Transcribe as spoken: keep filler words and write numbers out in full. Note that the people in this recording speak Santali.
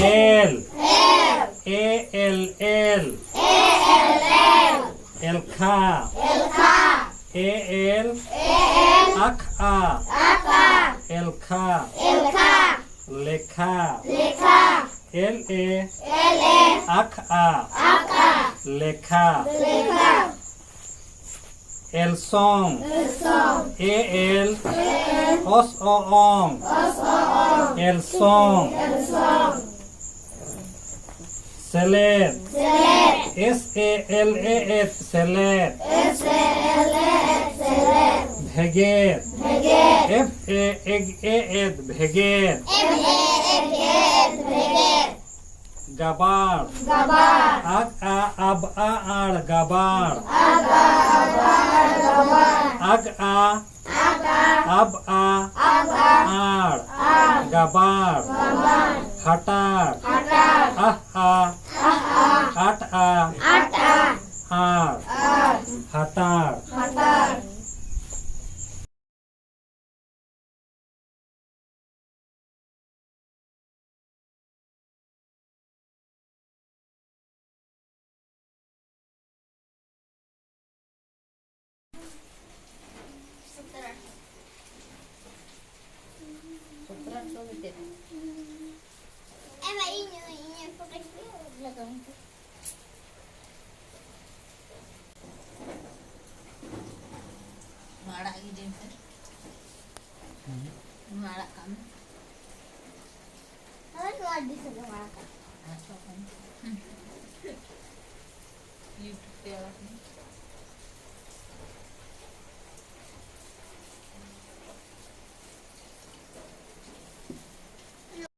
ᱮᱞ, ᱮ ᱮᱞ ᱮᱞ, ᱮᱞᱠᱷᱟ, ᱮ ᱮᱞ, ᱟᱠᱷ ᱟ, ᱮᱞᱠᱷᱟ, ᱞᱮᱠᱷᱟ, ᱮᱞ ᱮ, ᱟᱠᱷ ᱟ, ᱞᱮᱠᱷᱟ᱾ ᱮᱞᱥᱚᱝ, ᱮ ᱮᱞ, ᱚᱥ ᱚ ᱚᱝ, ᱮᱞᱥᱚᱝ᱾ ᱥᱮᱞᱮᱫ, ᱮᱥ ᱮ ᱮᱞ ᱮ ᱮᱫ, ᱥᱮᱞᱮᱫ᱾ ᱵᱷᱮᱜᱮᱫ, ᱮᱯᱷ ᱮ ᱮᱜ ᱮ ᱮᱫ, ᱵᱷᱮᱜᱮᱫ᱾ ᱜᱟᱵᱟᱲ, ᱟᱜ ᱟ ᱟᱵ ᱟ ᱟᱲ, ᱜᱟᱵᱟᱲ᱾ ᱟᱜ ᱟ ᱟᱵ ᱟ ᱟᱲ, ᱜᱟᱵᱟᱲ᱾ ᱦᱟᱴᱟᱲ, ᱟᱦ ᱟ ᱟᱴ ᱟ ᱟᱲ, ᱦᱟᱴᱟᱲ᱾ ᱱᱚᱣᱟ ᱟᱲᱟᱜ ᱜᱤᱰᱤ ᱯᱮ᱾ ᱱᱚᱣᱟ ᱟᱲᱟᱜ ᱠᱟᱜ ᱢᱮ᱾ ᱦᱳᱭ, ᱱᱚᱣᱟ ᱟᱹᱰᱤ ᱥᱟᱺᱜᱤᱧ ᱟᱲᱟᱜ ᱠᱟᱜ᱾ ᱟᱨ ᱛᱚᱠᱷᱚᱱ YouTube ᱛᱮ ᱟᱲᱟᱜ ᱢᱮ᱾